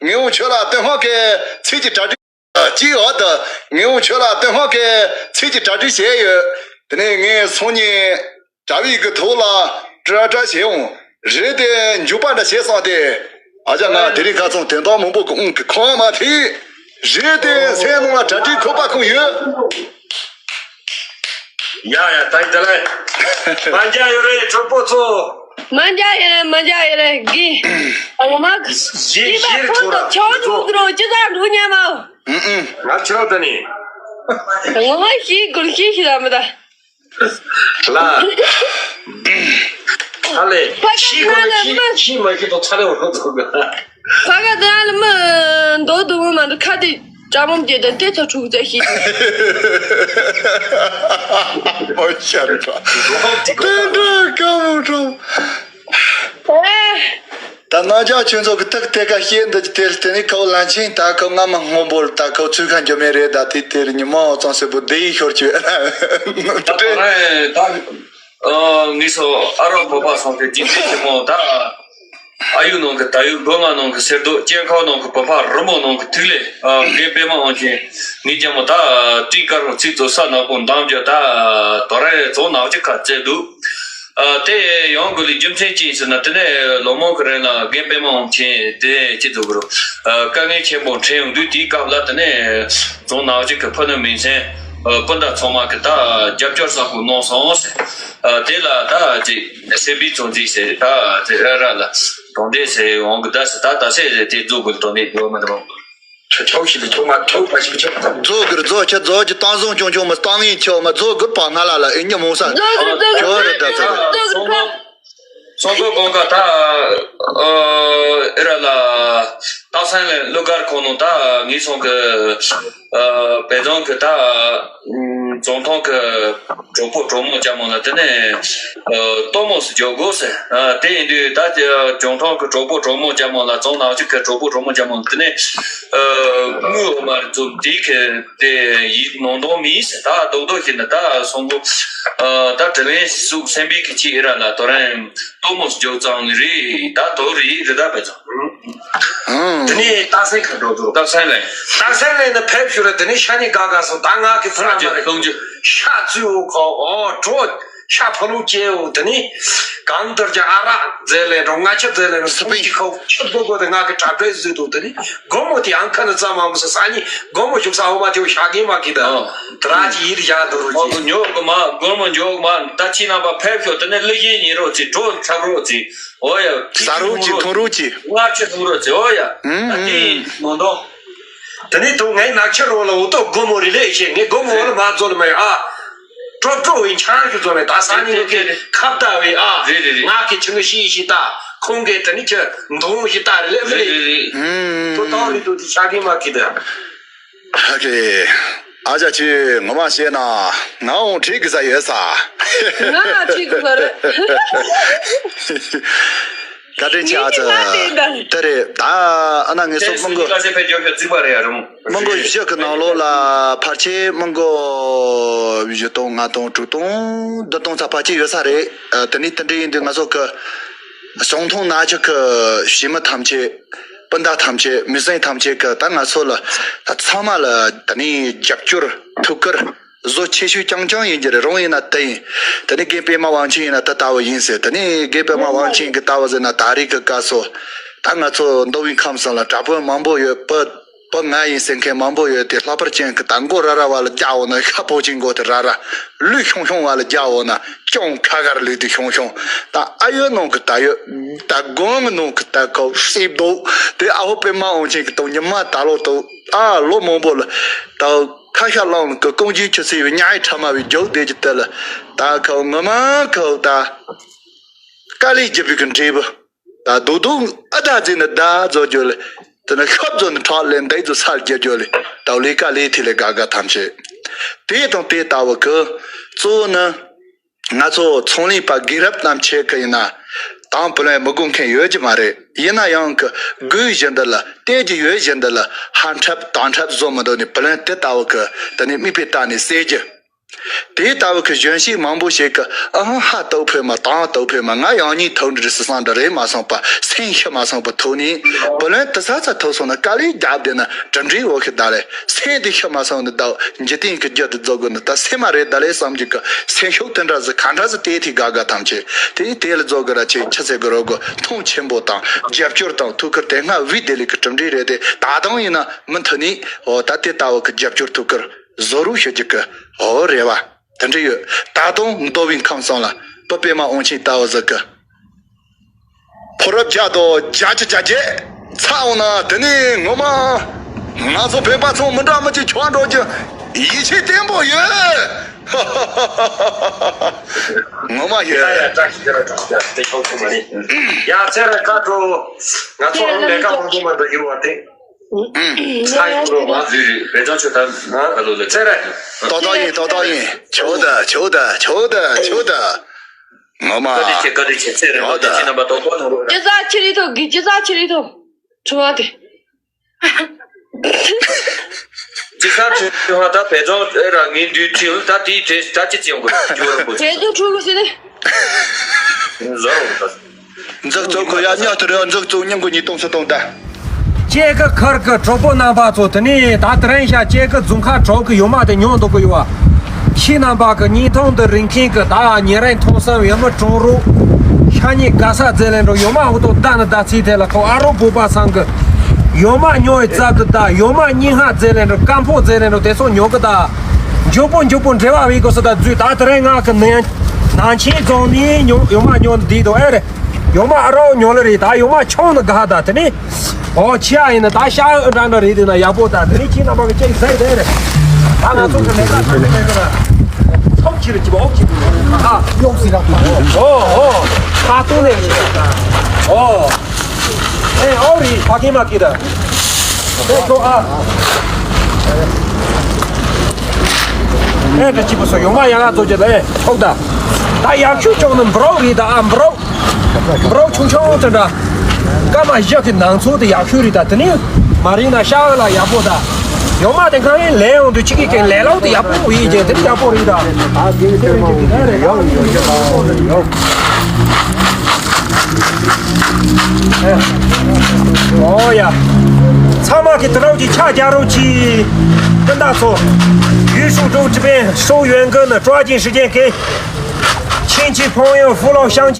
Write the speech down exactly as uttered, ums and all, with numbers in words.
ངས་འོང་ཁྱོད་ལ་སྟོད་སྔགས་ཀྱི་ཚིག་གི་གྲ་སྒྲིག་གཅིག་འོག་ཏུ་ངས་འོང་ཁྱོད་ལ་སྟོད་སྔགས་ཀྱི་ཚིག་གི་གྲ་སྒྲིག་བྱས་ཡོད། དེ་ནས་ངས་སང་ཉིན་གྲྭ་པའི་གི་ཐོག་ལ་ཏྲ་ཏྲ་བྱས་འོང་། རེད་དེ་འཇུག་པ་འདྲ་བྱས་སོང་སྟེ། ཨ་ཅག་ང་དེ་རིང་ཁ་སང་དོན་དག་མང་པོ་གི་དབང་གི་ཁོང་མ་ཐེ། རེད་དེ་སེམས་ནང་ལ་གྲ་སྒྲིག་ཁོག་པ་ཁོང་ཡོད། ཡ་ཡ་ད་ཡིན་ད་ལེ། མ་འཇའ་ཡོད་རེད་གྲོགས་པོ་ཚོ། མ་འཇའ་ཡོད་རེད་མ་འཇའ་ཡོད་རེད་གི། ཨ་ངོ་མ་གི། ཞེས་ཞེས་ཁོ་ལ་ཆོག་ཆོག་གི་རོ་ཅི་ཙམ་འགྲོ་ཉན་མ། ཨུ་ཨུ། ང་ཆོག་ད་ནི། ངོ་མ་ཞེས་དགོས་ཞེས་ཞེས་ད་མི་ད། ལ། ཨ་ལེ། ཕ་གི་ཤི་གོ་ན་ལ་ཤི་མི་ཤི་མ་ཤི་དོ་ཚ་ལེ་འོ་ཚོ་ག་ཕ་གི་དང་ལ་མི་འདོད་དུ་མི་མ་འདུག་ཁ་དེ་ཅག་མོམ་བརྒྱད་དང་དེ་ཚོ་ཕྲུག་ཚ་ཤི། མོ་ཤར་ཁ། དེ་འདྲ་དཀའ་མོ་དྲོ། ཨེ། ད་རྣམ་ཅག་ཁྱོད་ཚོ་གི་ཐུག་དེ་ཀ་བཤད་འདི་དེ་དེ་ནི་ཁོ་ལན་ཆིན་ད་ཁོ་ང་མ་སྔོན་པོར་ད་ཁོ་ཚུལ་ཁ་འཇོ་མེད་རེད། ད་དེ་དེར་ཉི་མ་ཙང་སེ་བུ་དེ་ཡི་ཤོར་བཅུག་ད་ད་ངས་སོ་ཨ་རོགས་བོད་པ་སོང་སྟེ་སྦྱིན་སྲེག་ཆེན་མོ་ད་ཨ་ཡུ་ནང་གི་ད་ཡུ་བོད་མ་ནང་གི་གསེར་མདོག་སྐྱེ་ཁམས་ནང་གི་བོད་ཕ་རི་མོ་ནང་གི་ཐིག་ལེ་རྒན་པད་མ་དབང་ཆེན་ངས་ཀྱང་མོ་ད་སྤྲིན་དཀར་རུ་ཚིག་ཚོ་ས་ནག་པོ་འདམ་རྒྱུ་ད་དོ་རེ་ཚོ་ནག་ཅིག་ཁ་བཙལ་འདུག་ཨ་དེ་ཡོང་དགོས་ལས་རྒྱུ་མཚན་ཅི་ཡིན་ཟེར་ན། དེ་ནས་ལོ་མང་གི་རིང་ལ་རྒན་པད་མ་དབང་ཆེན་དེ་ཅི་ཟེར་དགོས་རུ་དཀའ་ངལ་ཆེན་པོ་འཕྲད་ཡོང་དུས། དེའི་སྐབས་ལ་དེ་ནས་རྫོང་ནག་ཅིག་གི་ཕུ་ནུ་མིང་ཆེན་སྤུན་ཟླ་ཚང་མ་གི་ད་རྒྱབ་སྐྱོར་བཟང་པོ་གནང་སོང་ཟེར། དེ་ལ་ད་ཅིག་སེམས་པའི་ཚོད་འཛིན་ཟེར། ད་དེ་ཨ་ར་ལ་གྲོང་སྡེ་ཟེར་འོང་གི་ད་ཟེར། ད་ད་ཟེར་ཟེར་དེ་རྫོགས་དགོས་གྲོང་སྡེ་ཡོད་མི་འདུག་ཆོག་ཤི་ལི་ཆོག་མ་ཐོག་པ་ཞིག་ཆོག་ཙམ། རྫོགས་གི་རྫོགས་ཁྱེད་རྫོགས་ཀྱི་བཏང་བཟུང་ཆུང་ཆུང་མ་བཏང་ཡིན་ཆོག་མ་རྫོགས་གི་པ་ང་ལ་ལ་ཨེ་ཉི་མོ་ས་ཁྱོད་རེ་ད་ཚ་རེ། སོང་ཙང་གོང་ཀ་ད་ཨེ་ར་ལ་སྟག་སེང་ལ་གླུ་གར་ཁང་ནང་ད་ངས་སོང་གི་བལ་རྫོང་གི་ད་རྫོང་ཐང་གི་གྲོགས་པོ་གྲོགས་མོ་ཅག་མོ་ལ་དེ་ནས་ལྟོ་མོ་སུ་འཇོག་དགོས་ཟེར། དེ་ཡིན་དུས་ད་རྫོང་ཐང་གི་གྲོགས་པོ་གྲོགས་མོ་ཅག་མོ་ལ་རྫོང་ནག་ཅིག་གི་གྲོགས་པོ་གྲོགས་མོ་ཅག་མོ་ལ་དེ་ནས་དངུལ་འོ་མ་རྫོགས་འདི་གི་དེ་ཡིག་ནང་དོན་མིན་ཟེར། ད་རྡོག་རྡོག་བྱས་ནས་ད་སོང་གོ་ད་དྲི་ལན་ཟུག་སེམས་པའི་གི་ཅི་ཨེ་ར་ལ་དོ་རན་ལྟོ་མོ་སུ་འཇོག་ཙང་ནི་རེད། ད་དོ་རེད་རེད་ད་བས་ཙང་། དེ་ནས་སྟག་སེང་ག་འགྲོ་འདུག་སྟག་སེང་ལ། སྟག་སེང་ལ་ནི་ཕེབས་ཞུ་ར། དེ་ནས་ཤ་ཉེ་ག་ག་སོང་ད་ང་གི་ཕུ་ན་མ་རེད། ལྷུང་རྒྱུ། ཤ་བཙོས་འོ་ཁོ་འོ་གྲོ་ཤ་ཕ་ལུ་སྐྱེ་འོ། དེ་ནས་གང་ལྟར་ཀྱང་ཨ་རག་རྫས་ལས་འགྲོ་ང་ཆ་རྫས་ལས་འགྲོ་སུ་སྤུན་གྱི་ཁོ་ཆུ་སྡུག་གོ་དེ་ང་གི་གྲ་སྒྲིག་བཟོས་འདུག་དེ་ནས་སྒོར་མོ་དེ་ཨང་ཁ་ནས་རྩ་མ་མོ་སོ་ས་ཉི་སྒོར་མོ་ཞུགས་ས་འོ་མ་དེ་བོ་ཤ་གིན་མ་གི་ད་དེ་ར་ཅི་ཡིད་བཞག་འདུག་རོ་ཅི། ཉོ་གི་མ་སྒོར་མོ་ཉོ་གི་མ། ད་ཁྱི་རྣམ་པ་ཕེབས་ཤོག་དེ་ནས་གླུ་གཞས་ཉན་རོགས་ཅི། གྲོ་འཁྲབ་རོགས་ཅི། ཨོ་ཡ། ཟ་རོགས་ཀྱི་འཐུང་རོགས་ཀྱི། སྔར་ཆད་འཐུང་རོགས་ཀྱི། ཨོ་ཡ། ད་དེ་མོ་འདོ། དེ་ནས་དུ་ངའི་ནག་ཆུ་རོ་ལ་འུ་ཏོ་སྒོ་མོ་རི་ལེ་ཤེ་ངའི་སྒོ་མོ་ལ་མ་རྫོ་ལ་མ་ཡ་ཨ། ཀྲོ་ཀྲོ་བའི་ཆང་ཞུ་ཚོ་ནས་ད་ས་ནི་ནུ་ཁེ་ཁབ་ད་བའི་ཨ། རེད་རེད་རེད། ང་གི་ཆུ་ངི་ཤི་ཤི་ད་ཁོང་གི་དེ་ནི་ཆུ་འདོང་ཤི་ད་རི་ལེ་རེད་རེད་རེད། ཨུམ། ཏོ་ཏོ་རི་ཏུ་དི་ཤ་གི་མ་གི་ད། ཨ་ཀེ། ཨ་ཅག་ཁྱོད་ངོ་མ་བཤད་ན་ང་འོང་ཁྲིད་གི་ས་ཡོད་ས། ང་ཁྲིད་གི་ས་རེད། བཀའ་དྲིན་ཆེ་ཨ་ཅག་ངས་ཁྱེད་ལ་བལྟས་ད། དེ་རེད་ད། ཨ་ན་ངས་སོ་མང་གི། ཁ་ཤས་ཕེབས་རྒྱུ་ཁྱོད་རྩིག་པ་རེད་ཡ་རུང་། མང་གི་བཞི་གི་ནང་ལོགས་ལ་ཕལ་ཆེར་མང་གི་བཞི་སྟོང་ལྔ་སྟོང་དྲུག་སྟོང་བདུན་སྟོང་ཙམ་ཕལ་ཆེར་ཡོད་ས་རེད། དེ་ནས་དེ་འདྲ་ཡིན་དུས་ང་ཚོ་གི་ཞང་ཐང་ནག་ཆུ་གི་གཞིས་མི་ཐམས་ཅད། སྤུན་ཟླ་ཐམས་ཅད་མི་སེར་ཐམས་ཅད་ཀྱི་ད་ང་ཚོ་ལ་ད་ཚང་མ་ལ་ད་ནི་རྒྱབ་སྐྱོར་ཐུགས་ཁུར་བཟོ་ཆེ་ཤོས་རྐྱང་རྐྱང་ཡིན་གྱི་རེད། རང་ཡིན་ན་དེ་ཡིན། ད་ནི་རྒན་པད་མ་དབང་ཆེན་ཡིན་ན་ད་ལྟ་བུ་ཡིན་ཟེར། ད་ནི་རྒན་པད་མ་དབང་ཆེན་གྱི་ལྟ་བུ་ཟེར་ན་ད་རེས་ཀྱི་སྐབས་སུ་ད་ང་ཚོ་མདོ་དབུས་ཁམས་གསུམ་ལ་དྲག་དཔོན་མང་པོ་ཡོད། བུ་བུ་ང་ཡིན་ཟེར་མཁན་མང་པོ་ཡོད་དེ། ལྷག་པར་ཅན་གྱི་ད་མགོ་ར་ར་བ་ལ་རྒྱག་འོ་ན་ཤ་ཕོ་ཆེན་མགོ་དེ་ར་ར། ལུས་ཤོང་ཤོང་བ་ལ་རྒྱག་འོ་ན་ཅུང་ཁ་ཁར་ལུས་དེ་ཤོང་ཤོང་། ད་ཨ་ཡོད་ནང་གི་ད་ཡོད། ད་དགོན་གི་ནང་གི་ད་ཁོ་སྲིད་དོ། དེ་ཨ་ཧོ་པད་མ་དབང་ཆེན་གི་དང་ཉི་མ་ད་ལོ་དོ། ཨ་ལོ་མང་པོ་ལ་ད་ཁ་ཤ་ལང་གི་ཀོང་ཇི་ཆུ་ཚེ་བའི་ཉ་ཡི་ཁྲ་མ་བའི་རྒྱུག་བསྡད་ཀྱི་དེ་ལ་ད་ཁོ་ངོ་མ་ཁོ་ད་དཀའ་ལས་བརྒྱབ་པའི་གི་འབྲས་བུ། ད་རྡོག་རྡོག་ཨ་ད་ཟེར་ན་ད་རྫོགས་རྒྱུ་ལ། དེ་ནི་ཤོབ་རྫོགས་ནི་ཁྲག་ལས་འདས་རྫོགས་སར་རྒྱལ་རྒྱུ་ལ། ད་ལས་ཀ་ལས་ཐིག་ལས་དགའ་དགའ་ཐམས་ཅད། དེ་དང་དེ་ལྟ་བུ་གི་གཙོ་བོ་ནི། ང་ཚོ་ཚོང་ལས་པ་དགེ་རབ་རྣམས་ཆེ་གི་ཡིན་ན། དང་བུ་ལོན་མི་དགོས་མཁན་ཡོད་ཀྱི་མ་རེད། ཡིན་ན་ཡང་གི་དགོས་བཞིན་དུ་ལ་སྟེར་གྱི་ཡོད་བཞིན་དུ་ལ་ཧ་འཁྲབ་ད་འཁྲབ་བཟོ་མི་འདུག་ནི་བུ་ལོན་དེ་ལྟ་བུ་གི་དེ་ནི་མིག་དཔེ་བལྟ་ནས་བསད་རྒྱུ། དེ་ལྟ་བུ་གི་གཞོན་སྐྱེས་མང་པོ་ཞིག་གི་ཨང་ཧ་སྟོབས་འཕེལ་མ་དང་སྟོབས་འཕེལ་མ་ང་ཡང་སྙིང་ཐག་འདྲི་སི་སང་འདྲ་རེད་མ་སོང་པ་སེམས་ཤི་མ་སོང་པ་ཐོག་ནས་བུ་ལོན་དུ་ས་ཚ་ཐོག་སོང་ན་དཀའ་ལས་རྒྱབ་བསྡད་ན་གྲུབ་འབྲས་འོག་གི་ད་ལས་སེམས་དེ་ཤི་མ་སོང་ནི་ད་འཇིག་རྟེན་གི་རྒྱུ་དེ་རྫོགས་དགོས་ནི་ད་སེམས་མ་རེད་ད་ལས་བསམ་རྒྱུ་གི་སེམས་ཤུགས་དེ་འདྲ་ཟི་ག་འདྲ་ཟི་དེ་དེ་དགའ་དགའ་ཐམས་ཅད་དེ་དེ་ལ་རྫོགས་དགོས་ར་ཆེ་ཆི་ཟེར་གི་རོགས་གི་མཐོང་ཆེན་པོ་དང་རྒྱབ་སྐྱོར་དང་ཐུགས་ཁུར་དེ་སྔ་བའི་བདེ་ལེགས་གི་གྲུབ་འབྲས་རེད་དེ་ད་དུང་ཡིན་ན་མུ་མཐུད་ནས་འོ་ད་དེ་ལྟ་བུ་གི་རྒྱབ་སྐྱོར་ཐུགས་ཁུར། བཟོ་རུ་ཞུ་རྒྱུ་གི་འོ་རེ་བ་དེ་འདྲ་ཡོད། ད་དུང་མདོ་བའི་ཁམས་གསུམ་ལ་བུ་པད་མ་དབང་ཆེན་ལྟ་བུ་ཟིག་གི་ཕོ་རབ་བརྒྱ་དང་བརྒྱད་ཅུ་གྱ་བརྒྱད་ཚ་འོང་ན་དེ་ནས་ངོ་མ་ང་ཚོ་བོད་པ་ཚོ་མི་འདྲ་མི་གཅིག་ཆགས་འགྲོ་རྒྱུ་ཡིད་ཆེས་བརྟན་པོ་ཡོད། ངོ་མ་ཡོད། ཡ་ཡ་བཀྲ་ཤིས་བདེ་ལེགས་བཀྲ་ཤིས་བདེ་ལེགས་དེ་ཆོག་གི་མ་རེད། ཡ་ཚེ་རིང་བཀའ་དྲིན། ང་ཚོ་ལས་ཀ་མང་པོ་མ་འདུག་ཡོད་བ་དེ། ཚ་ཡོད་རོགས་བ། བེ་ཅོ་ཆོ་ད་ཨ་ལོ་ལེ། ཚེ་རིང་། ཏོག་ཏོག་ཡིན། ཏོག་ཏོག་ཡིན། ཆོ་ད་ཆོ་ད་ཆོ་ད་ཆོ་ད། ངོ་མ། བཀའ་དྲིན་ཆེ། བཀའ་དྲིན་ཆེ། ཚེ་རིང་། ཡོད་ད། ཁྱེད་རྣམ་པ་ཏོག་ཏོག་ནང་རོགས། ཅི་ཟ་ཁྱི་རི་ཐོ་གི་ཅི་ཟ་ཁྱི་རི་ཐོ། ཁྲོ་བ་དེ། ཅི་ཟ་ཁྱི་ཧ་ད་བེ་ཅོ་ཨེ་ར་ངའི་འདུས་ཁྱི་ད་དེའི་གྲས་ད་ཅི་ཅི་ཡོང་གི་ཇོ་ར་པོ། བེ་ཅོ་ཁྲོ་གི་སི་ནི། ཟ་རོགས་ད། འཛུགས་གཙོ་ཁོ་ཡ་ཉག་ཐུ་རེ་འཛུགས་གཙོ་སྙིང་གོ་ཉིས་སྟོང་སུ་གཏོང་ད། སྐྱེ་རྒུ་མཁར་གི་གྲོགས་པོ་རྣམ་པ་ཚོ་དེ་ནས་ད་དེ་རིང་ཤ་སྐྱེ་རྒུ་རྫོང་ཁ་གྲོགས་ཀྱི་ཡོད་མ་དེ་ཉོ་འདུག་གི་ཡོད་བ། ཁྱེད་རྣམ་པ་གི་སྙིང་ཐང་དུ་རིང་མཁན་གི་ད་ཉེ་རིང་མཐོང་སེམས་ཡོད་མི་གྲོང་རོགས། ཤ་ཉེ་དགའ་ས་རྫས་ལེན་འགྲོ་ཡོད་མ་འུ་ཐོག་ད་ནི་ད་ཚིག་དེ་ལ་ཁོ་ཨ་རོ་བོད་པ་ཚང་གི་ཡོད་མ་ཉོ་ཡི་རྩ་དུ་ད་ཡོད་མ་སྙིང་ཧ་རྫས་ལེན་འགྲོ་རྐང་ཕོག་རྫས་ལེན་འགྲོ་དེ་ཚོ་ཉོ་གི་ད། མགྱོགས་པོ་མགྱོགས་པོ་འབྲེལ་བ་བའི་གོ་ས་ད་རྫུས་ད་དེ་རིང་ང་གི་ནང་ནང་ཆེན་རྫོང་ནས་ཉོ་ཡོད་མ་ཉོ་འདི་དོ་ཨེ་རེད། ཡོང་མ་ཨ་རོགས་ཉོ་ལེ་རེད། ད་ཡོང་མ་ཆུང་ནི་དགའ་ད་དེ་ནི། ཨོ་ཆི་ཨ་ཡིན་ན་ད་ཤ་ཨ་འདྲ་འདྲ་རེད་དེ་ན་ཡག་པོ་ད་དེ་ནི་ཁྱེད་རྣམ་པ་གི་ཅིག་ཟེར་དེ་རེད། ད་ང་ཚོ་གི་ལས་ཀ་ཚོ་གི་ལས་ཀ་ད་ཚོམ་ཁྱི་རེད་ཅི་བ་ཨོ་ཁྱི་རེད་ཨ། ཡོང་སྲིད་ན་ཨོ་ཨོ་ད་ཏུང་ནས་ཨོ་ཨེ་ཨོ་རི་ཕ་གི་མ་གི་ད་ཨེ་ཁོ་ཨ་ཨེ་ད་ཅི་བ་སོ་ཡོང་མ་ཡག་ག་ཚོ་གི་ལས་ཐོག་ད་ད་ཡག་ཤུ་ཅོག་ནི་འབྲོག་རེད་ད་ཨ་འབྲོག་འབྲོག་ཆུང་ཆུང་དེ་འདྲ། སྐར་མ་བཞི་གི་ནང་ཚོ་དེ་ཡག་ཤོས་རེད་ད། དེ་ནི་མ་རིག་ན་ཤ་ཨ་ལ་ཡག་པོ་ད། ཡོང་མ་དེ་གང་ཡིན་ལས་ཡོང་དུས་ཅི་གི་གན་ལས་ལོག་དེ་ཡག་པོ་ཡིན་ཀྱང་དེ་ནི་ཡག་པོ་རེད་ད། ཨོ་ཡ། ཚང་མ་གི་དེ་རོགས་ཀྱི་ཆ་རྒྱ་རོགས་ཀྱི་སྤུན་ཟླ་ཚོ། 榆树州这边收援哥呢，抓紧时间给亲戚朋友、父老乡亲